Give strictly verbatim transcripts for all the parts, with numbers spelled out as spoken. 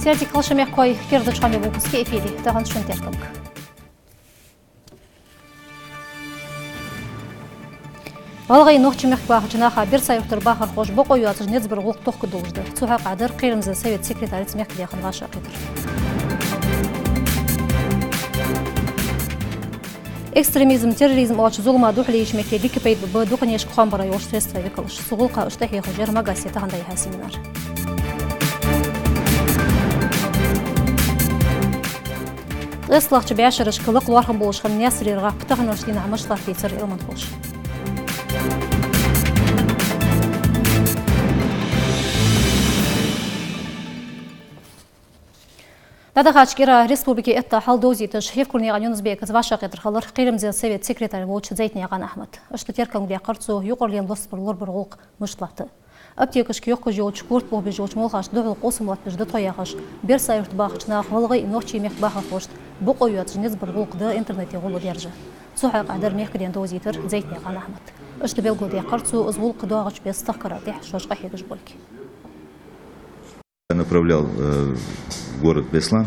Сайре дика хийла шун, мехкахой. Керда хоамий выпуск я эфире. Тахан шун теркамга: ГӀалгӀай, Нохчий мехка бахача наха Берса-Юртара бахархоша бокъо йоацаш низ бар гӀулакх тохкаш долаш да. Цу хьакъехьа дар Кхерамзен Совета секретарца мехкдаьха вӀашагӀкхетар. Экстремизм, терроризм оалача зулама духьале йиш метте дика пайда ба дукханешка хоам бара йолаш средствай викалаш. Цу гӀулакха уж тӀахьехаш яр Магасе тахан дӀайихьа семинар. ТкъестлагӀча бӀаьшерашка лакха лоархӀам болаш хинна Наьсарера гӀап таханарча дийнахьа мишта латтийцар Ӏилманхоша. ДӀадахача кӀира республике этта хьал довзийташ, Евкурнаькъан Юнус-Бекаца вӀашагӀкхетар хилар Кхерамзен Совета секретарь волча Дзейтнаькъан Ахьмада. Иштта теркам даьккхар цо юкъарлен лостабар лорабара гӀулакх мишта латт. Аптекашка йохкаш йолча, корта бохабеш йолча молхашта духьал къовсам латтабеш да тхо яхаш, Берса-Юрта бахача наха гӀалгӀай, Нохчий мехка бахархошта бокъо йоацаш низ бар гӀулакх да интернете гӀолла даьржа. Цу хьакъехьа дар мехкденна довзийтар Дзейтнаькъан Ахьмада. Иштта белгалдаьккхар цо, из гӀулакх доагӀача беса тахкара тӀехьа шоаш къахьегаш болга. Направлял, э, в город Беслан,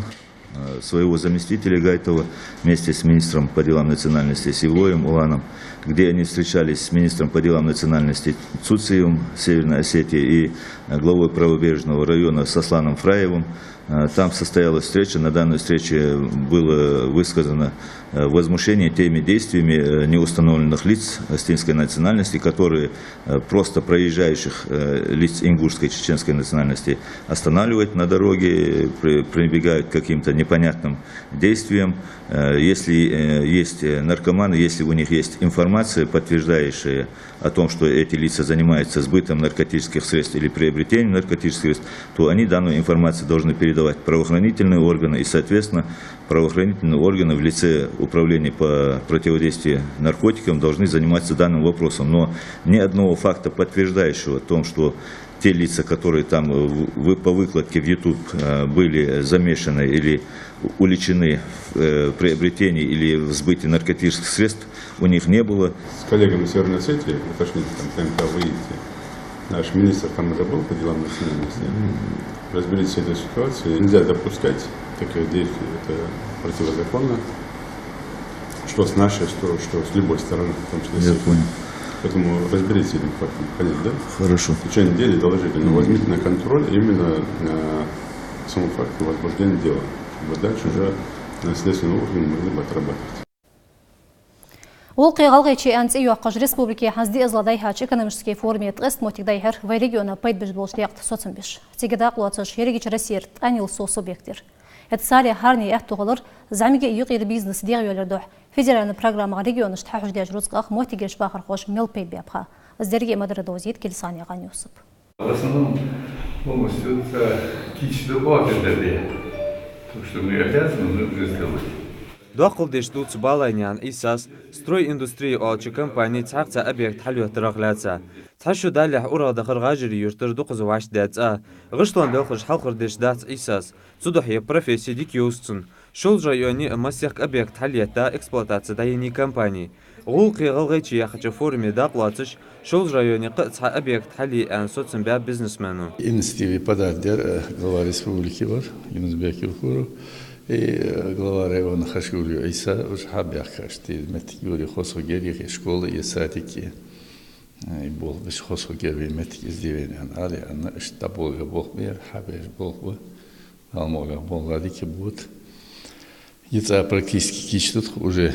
э, своего заместителя Гайтова вместе с министром по делам национальностей Сивлоем Уланом, где они встречались с министром по делам национальностей Цуциевым Северной Осетии и, э, главой Правобережного района Сосланом Фраевым. Э, там состоялась встреча. На данной встрече было высказано, э, возмущение теми действиями, э, неустановленных лиц осетинской национальности, которые, э, просто проезжающих, э, лиц ингушской, чеченской национальности останавливают на дороге, при-, прибегают к каким-то непонятным действиям. Э, если, э, есть, э, наркоманы, если у них есть информация, подтверждающая о том, что эти лица занимаются сбытом наркотических средств или приобретением наркотических средств, то они данную информацию должны передавать в правоохранительные органы, и, соответственно, правоохранительные органы в лице Управления по противодействию наркотикам должны заниматься данным вопросом. Но ни одного факта, подтверждающего о том, что те лица, которые там, э, в-, вы-, по выкладке в YouTube, э, были замешаны или уличены в, э, приобретении или в сбытии наркотических средств, у них не было. С коллегами Северной Осетии уточните, там, Т М К выйти. Наш министр там уже был по делам национальности. Разберитесь с этой ситуацией. Нельзя допускать таких действий. Это противозаконно. Что с нашей, что, что с любой стороны, в том числе с их. Я понял. Поэтому разберитесь с этим фактом. Понятно, да? Хорошо. В течение недели доложите, но возьмите на контроль именно, э, сам факт возбуждения дела, чтобы дальше уже на следственном уровне могли бы отрабатывать. «ГӀулакхи ГӀалгӀайче» аьнна цӀи йоаккхаш, республике хӀанз диъазза дӀайихьача экономически форуме ткъеста моттиг дӀайихьар вай региона пайда беш болча даькъе соцам беш. Цига дакъа лоацаш ерригача Россера тӀанил со субъект яр. ХӀаьта царех хӀаране аьттув хилар зӀамига а юкъера бизнес дегӀайоалаяра духьа федеральни программах регионашта хьахьожадеча рузкъах моттигерча бахархоша мел пайда баьб ха. Из деррига а ма дарра довзийт Килсанаькъан Юсупа. В основном полностью это кийча да оаха дергда. То, что мы обязаны, мы уже сделали. Доккхал деш дувц Балайнаькъан Ӏийсас, «Стройиндустрия» оалача компане цхьаькха цхьа объект хьалъоттарах лаьца. Цхьа шу далехь урагӀа дахар ГӀажарий-Юртара дукхаза вӀаштӀадаь цӀа. ГӀишлон белхаш хьалхара деш дац Ӏийсас. Цудухьа ер професси дика йовз цунна. Шолжа районе а массехк объект хьалъетта, эксплуатаце дӀаеннай компане. «ГӀулакхи ГӀалгӀайче» яхача форуме дакъа лоацаш, Шолжа районе кхы цхьа объект хьалъе аьнна соцам баьб бизнесмено. Инициатива подать даьр, э, глава республики вар, Юнус-Бек Евкуров, и, э, глава района Хашгулиев Ӏийса, уж хьабаьхкаш, те моттиг юри хоза хургьяр, е школа, е садик, э, и болх беш хоза хургьяр вай моттиг из деррига аьнна, ала аьнна, иштта дӀаболабаь болх ба ер, хьабеш болх ба, Дала мукъагӀа болх дика бут. Е цӀа практически кийчдут уже,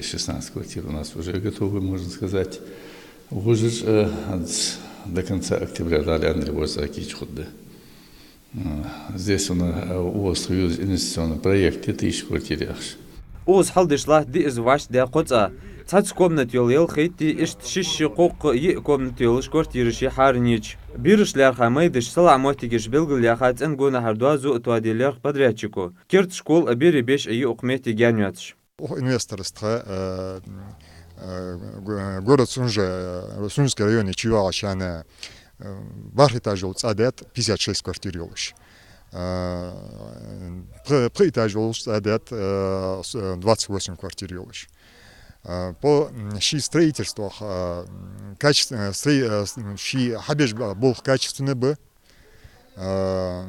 шестнадцать квартир у нас уже готовы, можно сказать. Вужаш, э, до конца октября, Дала аьнна дале, вож цӀа кийча хургда. М, здесь у нас, э, у вас союз инвестиционный проект, тысяча квартир яхаш. Укхаза хьалдеш латт диъазза вӀаштӀадаь кхо цӀа. Цхьацца комната йола ялхайтта, иштта шишша, кхоккха, йиъ комната йолаш квартираш я хӀаране а. Бераш лаьрхӀа майдаш, салаӀа моттигаш белгалъяьха, цӀен гонахьара доазув а тоаде лаьрхӀ подрядчико. Керда школа а, берий беш а я укх метте гаьна йоацаш. Укх инвесторас тха, э, э, го-, город Сунжа, э, Сунжский районе чуйоагӀача хана, э, бархӀ этаж йола цӀа даьд, пятьдесят шесть квартир йолаш. Э, пхи, пхи этаж йолаш цӀа даьд, э, с-, э, двадцать восемь квартир йолаш. Э, по, м, ший строительствах, э, м, качеств-, э, строй-, э, с-, м, ший хьабеш ба-, болх качественни ба. Э,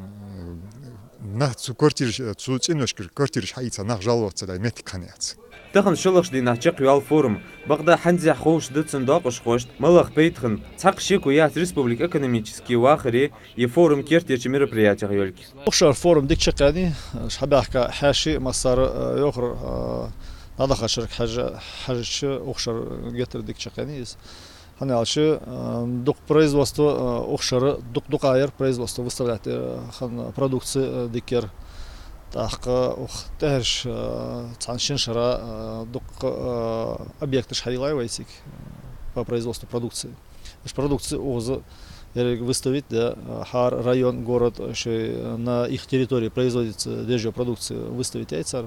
Нах цу квартираш, цу цӀеношкара квартираш хьаийца, нах жаловаться даь моттиг хиннаяц. Тахан шоллагӀча дийнахьа чакхйоал форум. Бакъда хӀанзехь ховш да цун доакъашхошта малагӀа пайда хиннад, цхьаккха шеко яц республика экономически вахаре из форум керттерча мероприятех йолга. Укх шера форум дика чакхъяьннай, уж хьабаьхка хьаьший, массане а, йохар, а, дӀадахачарга хьежа-, хьежача, укх шера геттара дика чакхъяьннай из. ХӀана аьлча, а, дукха производство, а, укх шера дукха-дукха яр производство выставлять, а, хинна продукци, а, дика яр. ТӀаккха укх тӀехьарча, а, цхьан-шин шера, а, дукха, а, объекташ хьайийллай вай цига, а, по производству продукции. Уж продукци укхаза еррига выставить даь, а, хӀара район, город, шоай, а, на их территории производиться деш йола продукци выставить яьй цар.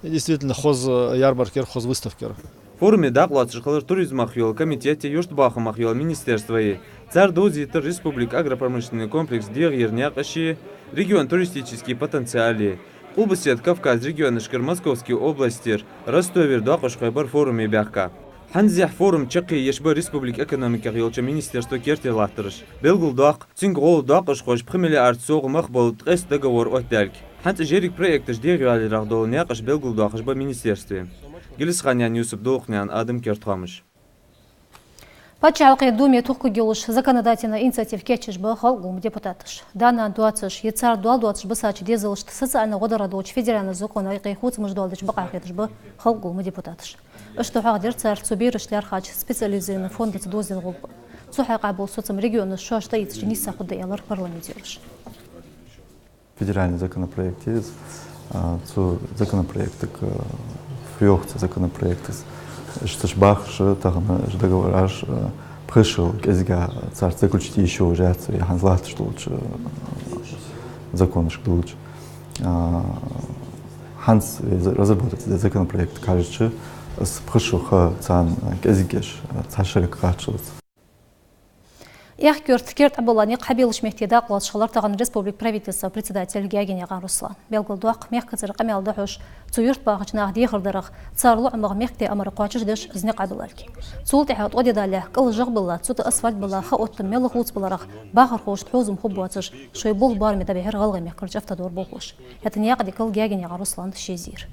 И действительно хоза ярмарка яр, хоза выставка яр. Форуме дакъа лоацаш хилар туризмах йола комитети, юртбоахамах йола министерствои. Цар довзийтар республика агропромышленный комплекс дегӀайола наькъаши, региона туристически потенциали. Къулбаседа Кавказа регионашкара Московски областера, Ростовера доакъашхой бар форуме баьхка. ХӀанзехь форум чаккхе еш ба республика экономикех йолча министерства керттера латтараш. Белгалдоаккх, цунга гӀолла доакъашхошта пхи миллиард совгӀа мах бола ткъеста договор оттадаьлга. ХӀанз уж еррига проекташ дегӀайоаларах дола наькъаш белгалдоахаш ба министерстве. Гелисханаькъан Юсуп, Долакханаькъан Адам, «Керда хоамаш». Паччахьалкхен Думе тохкаргйолаш законодательни инициатива кийчъеш ба Халкъа Гуллама депутаташ. Даьна доацаш е цар доал доацаш бисача дезалашта социальни гӀо дара долча федеральни закона юкъе хувцамаш доаладеча бакъахьа хеташ ба Халкъа Гуллама депутаташ. Иштта хьоахадир цар цу берашта лаьрхӀача специализированни фондаца довзийта гӀулакх. Цу хьакъехьа бола соцам регионаш шоаш тӀаийцача нийсса хургда, аьлар парламентера. Федеральни законопроект я из, а, цу законопроектага, а, фу йоах цу законопроекта, иштта уж бахараш, тахан уж договораш, а, пхи шу кӀезига царца заключить йиш йолаш яц вай хӀанз латташ долча, а, законашка дувцача. А, хӀанз вай за-, разработать даь законопроект хьежача, из пхи шу ха царна кӀезигаш, а, цхьа шерага кхаччалца. Аьхк-Юрта керда Ӏобилла никъ хьабеллача метте дакъа лоацаш хилар тахан республика правительства председатель Гаьгенаькъан Руслан. Белгалдоаккх, мехкацара къамаьл дӀахьош, цу юрта бахача наха дехар дарах, цар лоӀамах мехкдаь амар кхоачашдеш из никъ Ӏобиллалга. Цул тӀехьагӀа ткъо ди далехь кӀал жагӀбилла, цу тӀа асфальт билла, ха оттам мел хувцабаларах бахархошта хьовзам хургбоацаш, шоай болх боараме дӀабихьар ГӀалгӀай мехкарча автодора болхлоша. ХӀаьта наькъа дикал Гаьгенаькъан Руслана ше езийра.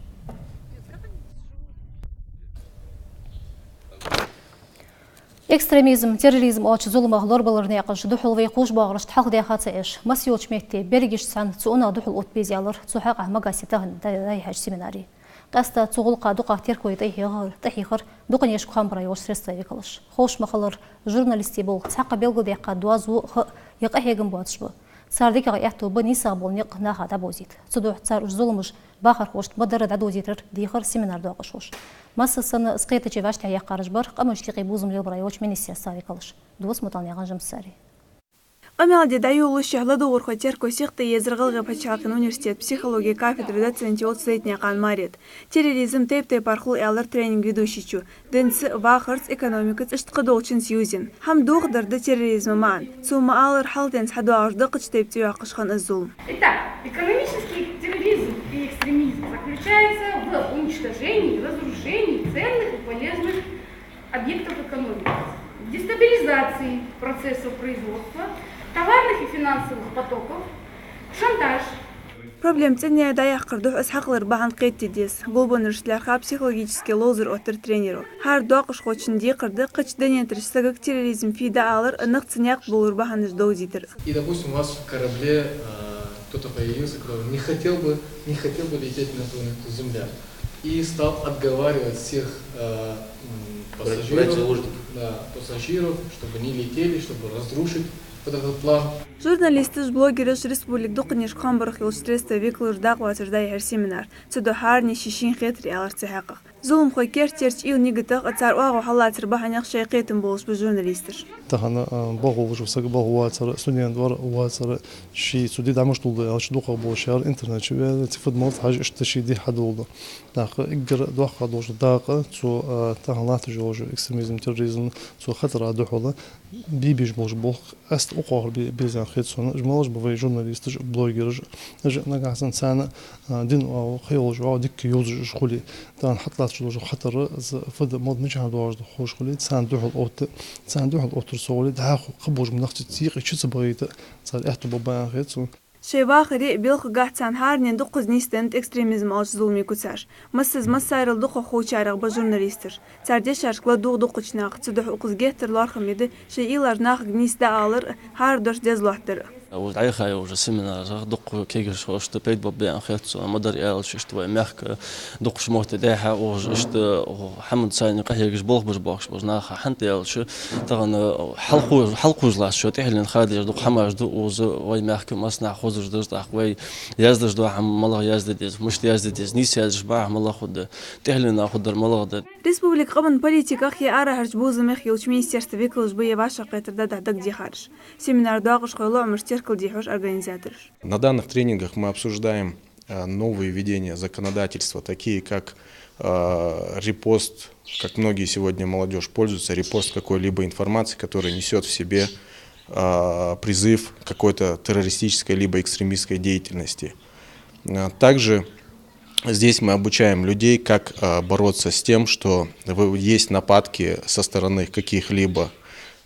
Экстремизм, терроризм оалача зуламах лорабалара наькъаш духьал вай кхувш боагӀарашта хьалхадаьха ца Ӏеш, масса йолча метте берригаш санна цу унах духьал отта беза, аьлар цу хьакъехьа Магасе тахан дӀайихьача семинаре. Къаьстта цу гӀулакха дукхагӀа теркои тӀахьехар, тӀахьехар дукханешка хоам бара йолча средствай викалаш. Ховш ма хиллара, журналистий болх цхьаккха белгалдаьккха доазув, ха е къахьегам боацаш ба. Цар дикагӀа аьттув ба нийсагӀа бола никъ наха дӀабовзийта. Цудухьа цар уж зуламаш бахархошта ма дарра дӀадовзийтар дехар семинара доакъашхоша. Масса санна, из кхетаче вӀаштӀехьа яьккхараш бар къамашта юкъе бувзам лелабара йолча министерства викалаш. Дувц МутӀалнаькъан Жамсаре. Къамаьл де дӀайолалуш шийх ладувгӀархой терко сихта езар ГӀалгӀай паччахьалкхен университета психологи кафедра доцент йолча Зайтнаькъан Марета. Терроризм тайп-тайпара хул, аьлар тренинга ведущийчо. Динца, вахарца, экономикаца, иштта кхыдолчунца ювзаенна. ХӀама дохадар да терроризма маӀан. Цо ма аллара, хьалха денз хьадоагӀаш да кхыча тайпа цӀи йоаккхаш хинна из зулам. Итак, экономический терроризм и экстремизм заключается в уничтожении, разрушении ценных и полезных объектов экономики, в дестабилизации процессов производства, товарных и финансовых потоков, шантаж. Проблема цӀенъяь дӀаяккхар духьа из хьакхалар бахьан кхетаде деза. Гулбеннарашта лаьрхӀа психологически ловзар оттар тренеро. ХӀара доакъашхочун декхар да кхыча дунен тӀарча сагага терроризм фу да алар, а нах цу наькъа бовлара бахьанаш довзийтар. И, допустим, у вас в корабле, а, кто-то появился, который не хотел бы, не хотел бы лететь на эту планету Земля. И стал отговаривать всех, а, м, пассажиров, брать заложников. Да, пассажиров, чтобы не летели, чтобы разрушить вот этот план. Журналисташ, блогераш, республика дукханешка хоам барах йолча средствай викалаш дакъа лоацаш дӀайихьар семинар. Цудухьа хӀаране ший-шийна хетар аьлар цу хьакъехьа. Зуламхой керттерча уйла-нигатах а цар оагӀув хьаллацара бахьанех шоай кхетам болаш ба журналисташ. Тахан, а, болх беш вола саг болх воацар, студент вар воацар, ший цу ди дӀа мишта лургда аьлча, дукхагӀа болаш яр интернет чу ваьнна, цу фуд малт хьажа иштта ший ди хьадоладу. ТӀаккха эггара доккхагӀа долаш дакъа цу, а, тахан латташ йолча экстремизм, терроризм, цу хатара духьала бе безаш болаш болх къаьстта укхаза бе-, беза аьнна хет сона. Уж малаш ба вай журналисташ, блогераш, уж нагахьа санна царна, а, дин оагӀув, кхыйола оагӀув дика йовзаш уж хуле. Тахан хьатӀалатташ долаш хатар, из фуд малт мичахьара доагӀаш да ховш хуле, царна духьал отта, царна духьал оттар совгӀа дале, дӀахо кхыболча нахаца цу юкъе чу ца багӀийта, цар аьттув ба аьнна хет сона. Шоай вахаре а, белхагахьа а царна хӀаранена дукхаза нийсденнад экстремизм оалача зуламе куцаш. Массаза массарел дукхагӀа ховчарех ба журналисташ. Цар дешарашка ладувгӀ дукхача наха, цудухьа укхаза геттара лоархӀам я да шоай уйлаш нахага нийса дӀаалар а, хӀара дош деза лоаттар а. Укх дӀаяхача уже семинарах дукха кагирхошта пайда ба аьнна хет сона, ма дарра аьлча, иштта вай мехка дукхача метте дӀа-хьа уже иштта хӀаман цайна къахьегаш болх беш боахкаш болча наха, хӀана аьлча, тахан хьалкхувш-, хьалкхувш латт шо, тӀехьленна хадеш дукха хӀамаш да укхаза, вай мехка массанахьа хозаш да, тӀаккха вай яздеш дола хӀама малагӀа язде деза, мишта язде деза, нийса яздеш бахьа малагӀа хургда, тӀехьленна хургдар малагӀа да. Республика къаман политиках е арахьарча бувзамех йолча министерства векалаш ба ер вӀашагӀкхетар дӀадахьа дагадехараш. Семинара доакъашхой лоӀамаш теркалде хьож организатораш. На данных тренингах мы обсуждаем, э, новые введения законодательства, такие как, э, репост, как многие сегодня молодёжь пользуются, репост какой-либо информации, которая несёт в себе, э, призыв к какой-то террористической либо экстремистской деятельности. Э, также здесь мы обучаем людей, как, э, бороться с тем, что в-, есть нападки со стороны каких-либо,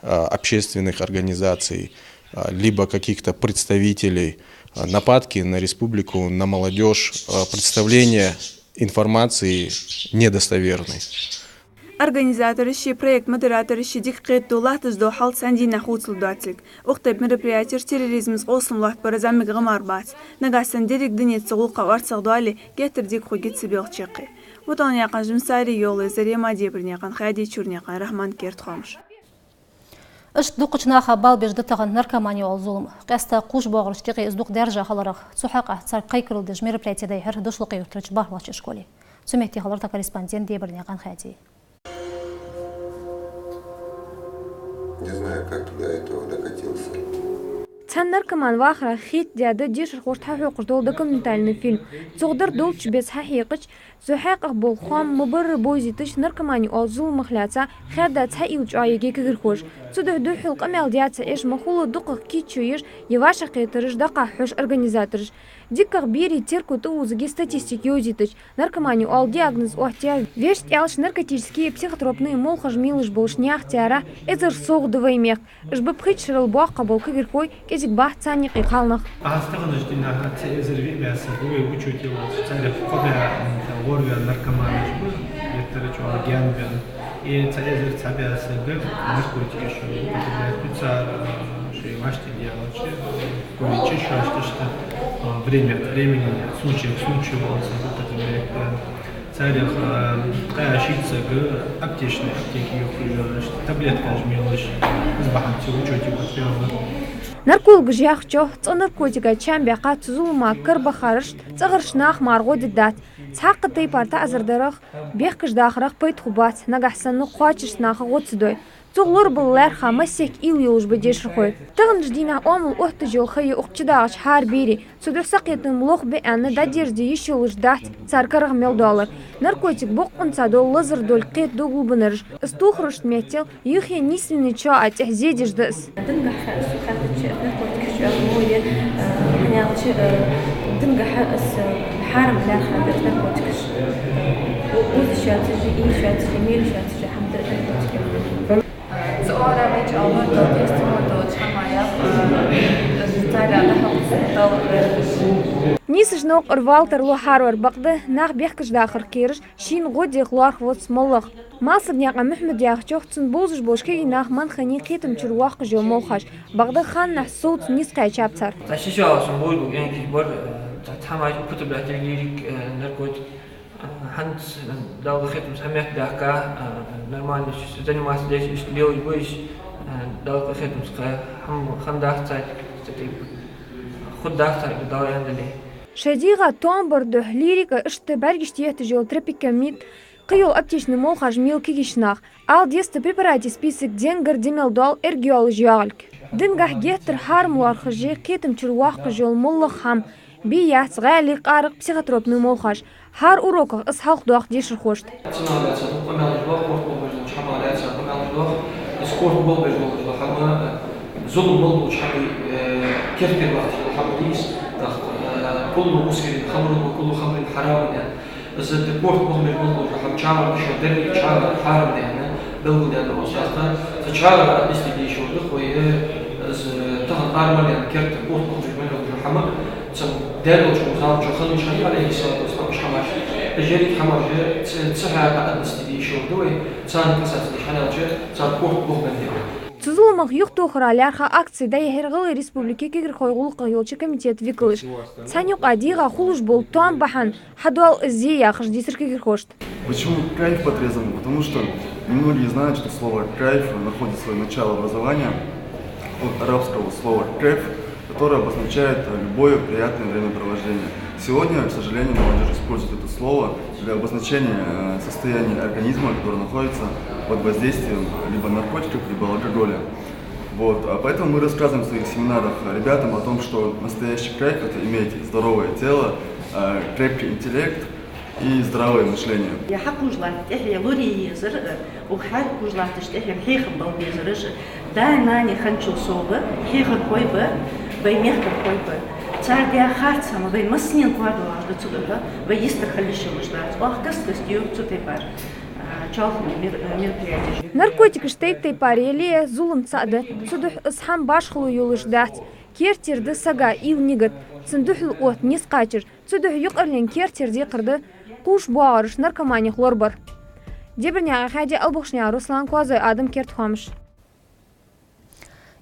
э, общественных организаций, э, либо каких-то представителей, э, нападки на республику, на молодёжь, э, представление информации недостоверной. Организатораши проект модератораши дика кхетаду латташ дола хьал цхьан дийнахьа хувцалургдоацилга. Укх тайпа мероприятеш терроризмаца къовсам лоаттабара зӀамига гӀамар бац. Нагахьа санна деррига дунен цу гӀулакха орцагӀдоале, геттара дика хургья цу белхача чаккхе. МутӀалнаькъан Жансари, Йовлой Зарема, Дебарнаькъан Хади, Чурнаькъан Рахьман, «Керда хоамаш». Иштта дукхача наха бала беш да тахан наркомани оала зулам. Къаьстта кхувш боагӀарашта юкъе из дукха даьржа хиларах, цу хьакъехьа царга кхайкарал деш мероприяти дӀайихьар Дошлакъе-Юртарча бархӀлагӀча школе. Цу метте хилар тха корреспондент Дебарнаькъан Хади. Не знаю, как ты до этого докатился. Цхьан наркоман вахара хетадаьд дешархошта хьахьокхаш дола документальни фильм. Цох дар долча беса хьахьекхача, цу хьакъехьа бола хоам ма барра бовзийташ, наркомани оала зуламах лаьца хаьдда цхьа уйла чӀоагӀъергья кагирхоша. Цудухьа духхьал къамаьл даь ца Ӏеш, ма хулла дукхагӀа кийчо еш, ер вӀашагӀкхетараш дӀакхахьа хьож организатораш. ДикагӀа берий терко тӀаозаргья статистика йовзийтача. Наркомани оала диагноз оттаяь, вешта аьлча наркотически, психотропни молхаш мелаш болча наьха таьрахь эзар совгӀа да вай мехка. Уж ба пхийтта шерал боккхагӀа бола кагирхой, кӀезига бац царна юкъе кхалнах. Аз тахан дийнахьа цхьа эзар виъ бӀаь саг вай учёте волаш, царех кхо бӀаь, м, гӀорваь наркоманаш ба, геттара чӀоагӀа гаьнабаьнна. Е цхьа эзар цхьа бӀаь саг наркотикаш употребляют, цар, э, шоай вӀаштӀехьа дегӀача, э, коли чӀиш вӀаштӀехьа, э, время от времени, от случая к случаю волаш употребляют, э, царех, э, ткъаь шийтта саг аптечни аптеке йохкаш, таблеткаш мелаш, из бахьан цу учёте употребляют. Наркологаша яхачох, цкъа наркотика чам баьккха цу зулама кара бахарашта цӀагӀарча наха мара гӀо дергдац. Цхьаккха тайпара таӀазар дарах, бехкаш дахарах пайда хургбац, нагахьа санна кхоачашта наха гӀо ца дой. Цох лорабала лаьрхӀа массехк уйла йолаш ба дешархой. Таханарча дийнахьа оамал отташ йола ха я укх чудагӀача хӀара берий. Цудухьа сакхетам лохбе аьнна дӀадерзаде йиш йолаш дац цар карагӀ мел доаллар. Наркотик бокъонца дола лазар долга кхетаду гулбеннараша. Из тохарашта меттел юххе нийсвеннача чоа тӀехьа зе деш да из. Динагахьа хаьттача, наркотикаш чӀоагӀа во я, э, хӀана аьлча, э, динагахьа из, э, хьарам лаьрхӀа да из наркотикаш. Бу-, бувзаш йоацаш, ийша йоацаш, мелаш йоацаш хӀама да наркотикаш. Цу оагӀорахьа вай чӀоагӀа лорадоал тестамо долча хӀамаех, э, из царех дӀахьокхаш дала гӀерташ. Нийсача новкъара вала тарлу хӀаравар бакъда, нах бехкаш дахарах кхераш, шийна гӀо деха лоархӀ воац моллагӀа. Малсагнаькъан Мухьмада яхачох, цун бовзаш болча кагий наха манхани кхетам чура воаккхаш йола молхаш, бакъда ханнахьа совца низ кхаьчаб цар. Цхьа ши шо сона бовзаш бола кагий бар, э, цхьа хӀамаш употребляют лирик, э, наркотик, э, хӀанз, э, Далла кхетамца хьаметта баьхка, э, нормально заниматься деш, иштта лелаш ба уж, э, Далла кхетамца кхы хӀама хиннадац царна, иштта тайпа хургдац царга, Дала аьнна дале. Шоай дегӀа тоам бар духьа лирика иштта бӀаргашта етташ йола тропикамид, кхыйола аптечни молхаш мел кагийча наха. Ала деза, цу препарата список денгара ди мел доал эргайоалаш йоагӀилга. Динагахьа геттара хьарам лоархӀаш я кхетам чура воаккхаш йола моллагӀа хӀама. Бе яц гӀаьлий, къаракъ, психотропни молхаш. ХӀара уроках из хьалхадоах дешархошта. Цу наха лаьца дукха къамаьлаш доах, корта болх беш долча хӀамах лаьца къамаьлаш доах. Из корта болх беш долаш дола хӀама, э, зулам мел долча хӀамай, э, керттера латташ дола хӀама да из, тӀаккха, э, كل مسكر خمر وكل خمر حرام аьнна. Из корта болх беш мел долаш дола хӀама чагӀар да шоана, деррига чагӀар хьарам да аьнна белгалдаьд из. ТӀаккха цу чагӀара отнести дезаш дола да вай, э, из тахан ара мел яьнна керттера корта болх беш мел йола хӀама. Даьла Элчан заман чу хиннаб шоай, Ӏалайхи ссалату вассалам, уж хӀамаш. Уж еррига хӀамаш ца, ца хьаькъал а дӀадисте дийшар да вай, царна касаться дийша хӀамаш, цар корта бохабенна да. Цу зуламах юхатохара лаьрхӀа акци дӀаяхьар ГӀалгӀай Республике кагирхой гӀулакхах йолча комитета викалаша. Цхьан юкъа дегӀа хулаш бола тоам бахьан хьадоал из зе яхаш дийцар кагирхошта. Почему кайф потребен? Потому что немногие знают, что слово кайф находит своё начало образования от арабского слова кеф, которое обозначает, э, любое приятное времяпровождение. Сегодня, к сожалению, молодежь использует это слово для обозначения, э, состояния организма, который находится под воздействием либо наркотиков, либо алкоголя. Вот, а поэтому мы рассказываем в своих семинарах ребятам о том, что настоящий кайф — это иметь здоровое тело, э, крепкий интеллект и здравое мышление. Я хьакхувш латта тӀехьа лорае езар, э, ух хьакхувш латташ тӀехьа хьехам бала безараш, даь-нанеи хинначул совгӀа, хьехархой ба, вай мехкархой ба. Цар даь харц хӀама вай массанена коа доагӀаш да цу духьа, вай йистхила йиш йолаш дац. Оаха каст-каста йоах цу тайпара, а, чоалхане мер-, мероприятеш. Наркотикаш тайп-тайпара яле а, зулам цаӀ да. Цудухьа из хӀама башхало йолаш дац. Керттера да сага уйла, нигат, цун духьала отта низ кхачар. Цудухьа юкъарлен керттера декхар да кхувш боагӀараш наркоманех лорабар. Дебарнаькъан Хьади, Албухшнаькъан Руслан, Коазой Адам, «Керда хоамаш».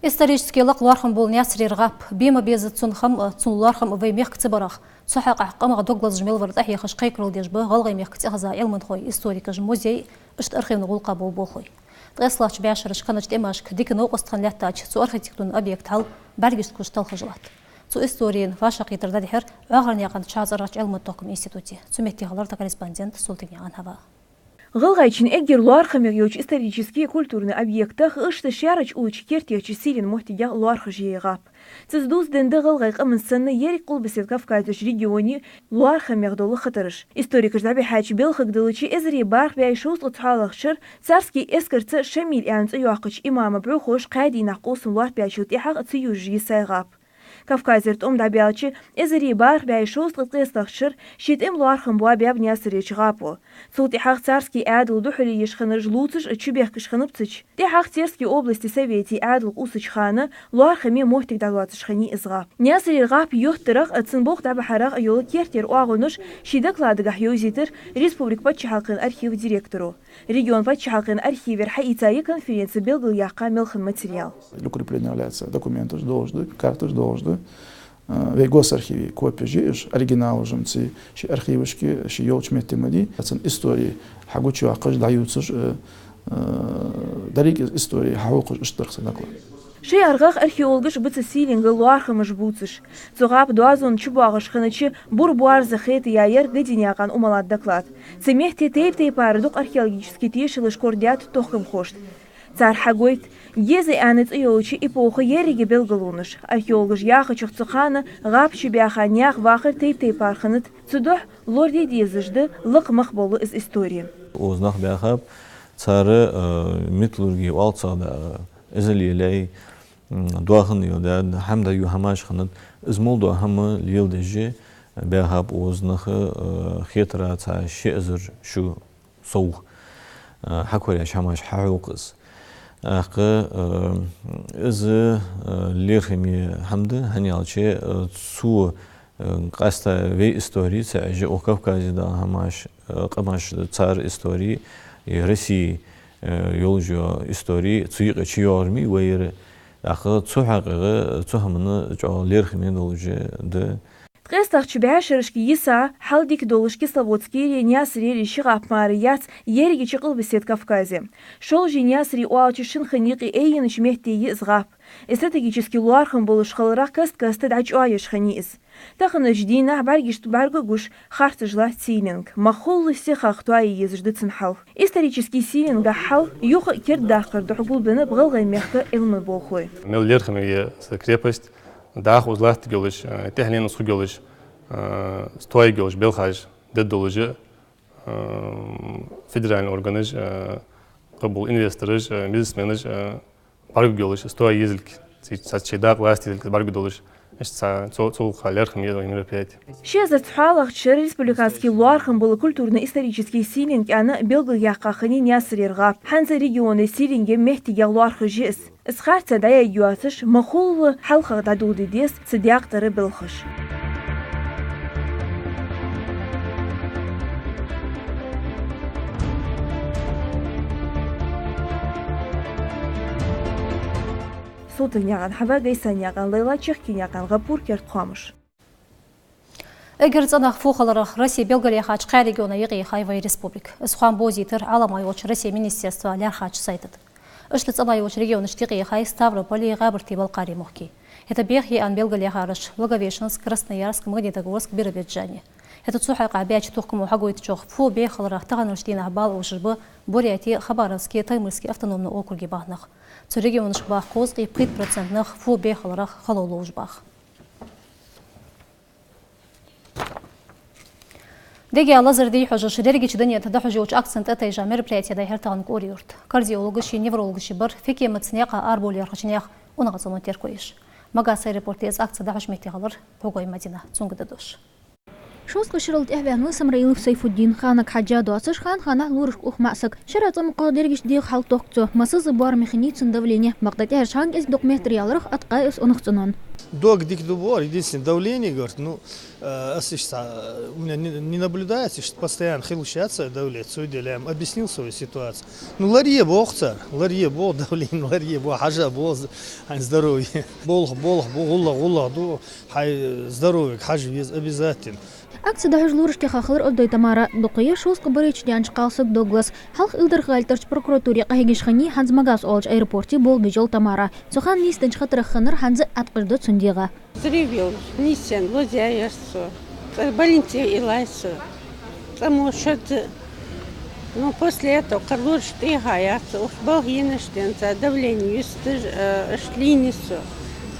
Исторически лакха лоархӀам бола Наьсарера гӀап. Бе ма безза цун хам а, цун лоархӀам а вай мехка ца барах. Цу хьакъехьа къамах дог лазаш мел вар тӀахьехаш кхайкарал деш ба ГӀалгӀай мехка цӀихеза Ӏилманхой, историкаш, музей, иштта архивни гӀулакха болх боахархой. Ткъеста латтача бӀаьшерча хиннача тӀемашка дика новкъост хинна лаьттача цу архитектурни объекта хьал бӀаргашта гуш талхаш латт. Цу исторена вӀашагӀкхетар дӀадихьар ОагӀорнаькъан ЧхьагӀа цӀерагӀча Ӏилман-тохкама институте. Цу метте хилар тха корреспондент Султыгнаькъан Хьава. ГӀалгӀайчен эггара лоархӀамегӀа йолча исторически культурни объектех, иштта шаьрача уллача керттера сийленна моттигех лоархӀаш я ер гӀап. Цунца дувзаденна да гӀалгӀай къаман санна еррига Къулбаседа Кавказерча регионий лоархӀамегӀа дола хатараш. Историкаша дӀабихьача белхага далча, эзари бархӀ бӀаь шовзткъеи цхьоалагӀча шера царски эскарца Шамиль аьнна цӀи йоаккхача имама бӀухоша кхаь дийнахьа къовсам лоаттабаьчул тӀехьагӀа ца южаш йисай гӀап. Кавказера тӀом дӀабаьлча, эзари бархӀ бӀаь шовзткъеи ткъесталагӀча шера ший тӀема лоархӀам боабаьб Наьсарерча гӀапо. Цул тӀехьагӀа царски Ӏаьдал духьале еш хиннараш лувцаш а чубехкаш хиннаб цу чу. ТӀехьагӀа Церкий области Совете Ӏаьдал кхувсача хана лоархӀаме моттиг дӀалоацаш хиннай из гӀап. Наьсарера гӀап йоттарах а цун болх дӀабахьарах а йола керттера оагӀонаш ший докладагахьа йовзийтар республика паччахьалкхен архива директоро. Регион паччахьалкхен архивера хьаийца я конференце белгалъяьккха мел хинна материал. Для укрепления является документаш долаш да, карташ долаш да. Э, вай госархиве копеш я уж, оригиналаш ма ци, ший архивашка, ший йолча метте ма дий. Цун истори хьагучайоаккхаш, дӀаювцаш, э, э, деррига истори хьахьокхаш, иштта дар са доклад. Шоай аргӀах археологаша ба цу сийленга лоархӀамаш бувцаш. Цу гӀапа доазон чу боагӀаш хиннача бура боарза хетаяь яр Гадинаькъан Умалата доклад. Цу метте тайп-тайпара дукха археологически тешалаш корадаьд тохкамхошта. Цар хьагойт Геза аьнна цӀи йолча эпохе еррига белгалонаш. Археологаша яхачох, цу хана гӀапа чу баьха наьха вахар тайп-тайпара хиннад, цудухьа лораде дезаш да лакха мах бола из истори. Укх нах баьхаб, цар, э, металлурги оал цох, да, из лелаяь, м, доахан йола, да, хӀама дӀаю хӀамаш хиннад, из мел дола хӀама леладеш баьхаб укх нах, э, хетар цхьа ши эзар шу совгӀа, э, хьакораеш хӀамаш хьахьокх из. ТӀаккха, э, из, э, лерхӀаме хӀама да, хӀана аьлча, э, цо, э, къаьстта вай истори ца Ӏеш, укх Кавказе дола хӀамаш, э, къамаш, цар истори, и Россе, э, йолаш йола истори цу юкъе чуйоагӀар ма йий вайра. ТӀаккха цу хьакъехьа, цу хӀаман чӀоагӀа лерхӀаме долаш да. ТкъестагӀча бӀаьшерашка йиса, хьал дика долаш Кисловодскеи Наьсареи ши гӀап мара яц ерригача Къилбаседа Кавказе. Шолжи-Наьсари оалача шин хин юкъе айенача метте я из гӀап. Из стратегически лоархӀам болаш хиларах каст-каста дӀачӀоагӀъеш хиннай из. Таханарча дийнахьа бӀаргашта бӀаргагуш харцаш латт сийленга. Махулла сихагӀа тоае езаш да цун хьал. Исторически сийленгах хьал юха а кердадаккхара духьа гулбеннаб ГӀалгӀай мехка Ӏилман болхлой. Мел лерхӀаме я са крепость, дӀахо из латтаргйолаш, э, тӀехьленна из хургйолаш, э, из тоаергйолаш белхаш дергдолаш, э, федеральни органаш, э, къоабал инвестораш, э, бизнесменаш, э, бӀаргагургйолаш, из тоае езалга, ци-, цхьацца шоай дакъа ласта езалга бӀаргагургдолаш, иштта цхьа цо-, цо-, цхьа лерхӀаме я вай мероприяти. Ши эзар цхьоалагӀча шера республикански лоархӀам бола культурни-исторически сийленг аьнна белгалъяьккха хиннай Наьсарера гӀап. ХӀанз регионе сийленге моттигех лоархӀаш я из. Из харцахьа дӀаяйга йоацаш, махулла хьалхагӀа дӀадоладе деза цу даькъ тӀара белхаш. Султыгнаькъан Хьава, Гайсанаькъан Лайла, Чехкинаькъан ГӀапур, «Керда хоамаш». Эггара цӀенагӀа фу хиларах Россе белгалъяьхача кхаь региона юкъе яхай вай республика. Из хоам бовзийтар Ӏалама йолча Россе министерства лаьрхӀача сайта тӀа. Иштта цӀена йолча регионашта юкъе яхай Ставрополе, ГӀаьбарте, Балкхаре мохки. ХӀаьта бехке а белгалъяьхараш Благовещенск, Красноярск, Магнитогорск, Биробиджане. ХӀаьта цу хьакъехьа баьча тохкамо хьагойтачох, фу бехке хиларах таханарча дийнахьа бала овшаш ба Буряте, Хабаровске, Таймырске автономни округе бахарах. Цу регионашка баха кхузткъеи пхийтта процент нах фу бехке хиларах хало ловш бах. Дега лазар дий хьожаш, дерригача дунен тӀа дӀахьош йолча акцена тӀатайжа мероприяти дӀайихьар тахан КӀури-Юрта. Кардиологаши неврологаши бар фу кемаца наькъа арабовла лаьрхӀача наьха унахцӀенон терко еш. Магас аэропорте из акци дӀахьош метте хилар Пхьугой Мадина, цунга да дош. Шовзткъа шерал тӀехваьннав Самраилов Сайфуддин, ханага хьежжа доацаш, хан-ханахьа лорашка ух маӀа саг. Шера цӀа мукъагӀа дерригача дегӀа хьалтохк цо, массаза боараме хиннай цун давлени. Бакъда тӀехьарча хана кӀезига-дукха метр яларах аткъай из унахцӀенон. Дог дика да бохар, единственное, давление, говорит, ну, э, аз иштта, э, у меня не, не наблюдается, иштта постоянно хилаш яц давление, цудухьа я объяснил свою ситуацию. Ну, ларъе боху цар, ларъе боху давление, ларъе боху, хьажа боху хьай здоровье. Болх, болх бу, гӀуллакх, гӀуллакх ду, хьай здоровьега хьажа веза обязательно. Акци дӀахьош лорашка хьахилар Овдой Тамара, дукха я шовзткъа барайча даьннача кхалсага дог лазаш. Хьалха Илдарха-ГӀалий тӀарча прокуратуре къахьегаш хиннай хӀанз Магас оалача аэропорте болх беш йола Тамара. Цу хана нийсденнача хатарах хиннар хӀанз а Ӏаткъаш да цун дегӀа. Взрыв йолаш, нийсъенна лозаяьяр со. ЦӀа больнице йиллай со. ЦӀа мо шозза. Ну, после этого кхы лораш тӀехьа яц, уж балха енаш денца, давление юсташ, э, иштта лийнай со.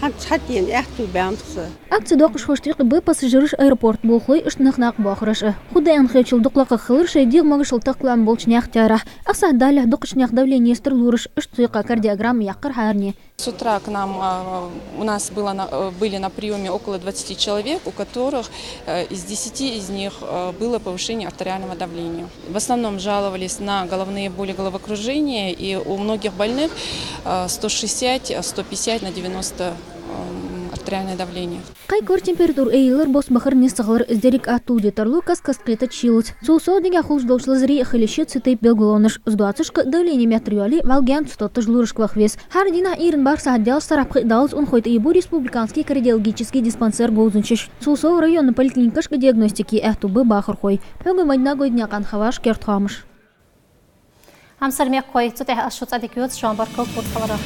ХӀанз цхьа тӀена аьттув баьннаб со. Акци доаккхаш хьош тӀехьа ба пассажираш, аэропорта болхлой, иштта нах накъабоахараш а. Худа аьнна хетачул дукха лакхагӀа хилар шоай дегӀа могашал тахкалан болча наьха таьрахь. Ах сахьат далехь дукхача наьха давлени естар лораш, иштта цу юкъа кардиограмма яьккхар хӀаране. С утра к нам, а, у нас было на, э, были на приёме около двадцати человек, у которых, э, из десяти из них, э, было повышение артериального давления. В основном жаловались на головные боли, головокружение, и у многих больных, э, сто шестьдесят, сто пятьдесят на девяносто, м, артериальное давление. Кхайкар, температура айиллар, бос бахар, низ ца хилар, из деррига аттул де тарлу каст-каста кхетача шийлаца. Цул совгӀа дегӀа хулаш долча лазаре а хила йиш я цу тайпа белгалонаш. Из доацаш кхы а давлени меттар йоале, вӀалла гаьна ца тотташ лорашка ваха веза. ХӀара дийнахьа Ӏуйрийна бархӀ сахьат даьлча сарахьа пхиъ даллалца унахой тӀаийбу республикански кардиологически диспансера говзанчаш. Цул совгӀа районни поликлиникашка диагностика е аьттув ба бахархой. Пхьугой Мадина, Гойднаькъан Хьава, «Керда хоамаш». Хьамсара мехкахой, цу тӀа аз шуца Ӏадика йоац, шоана баркал тхоца хиларах.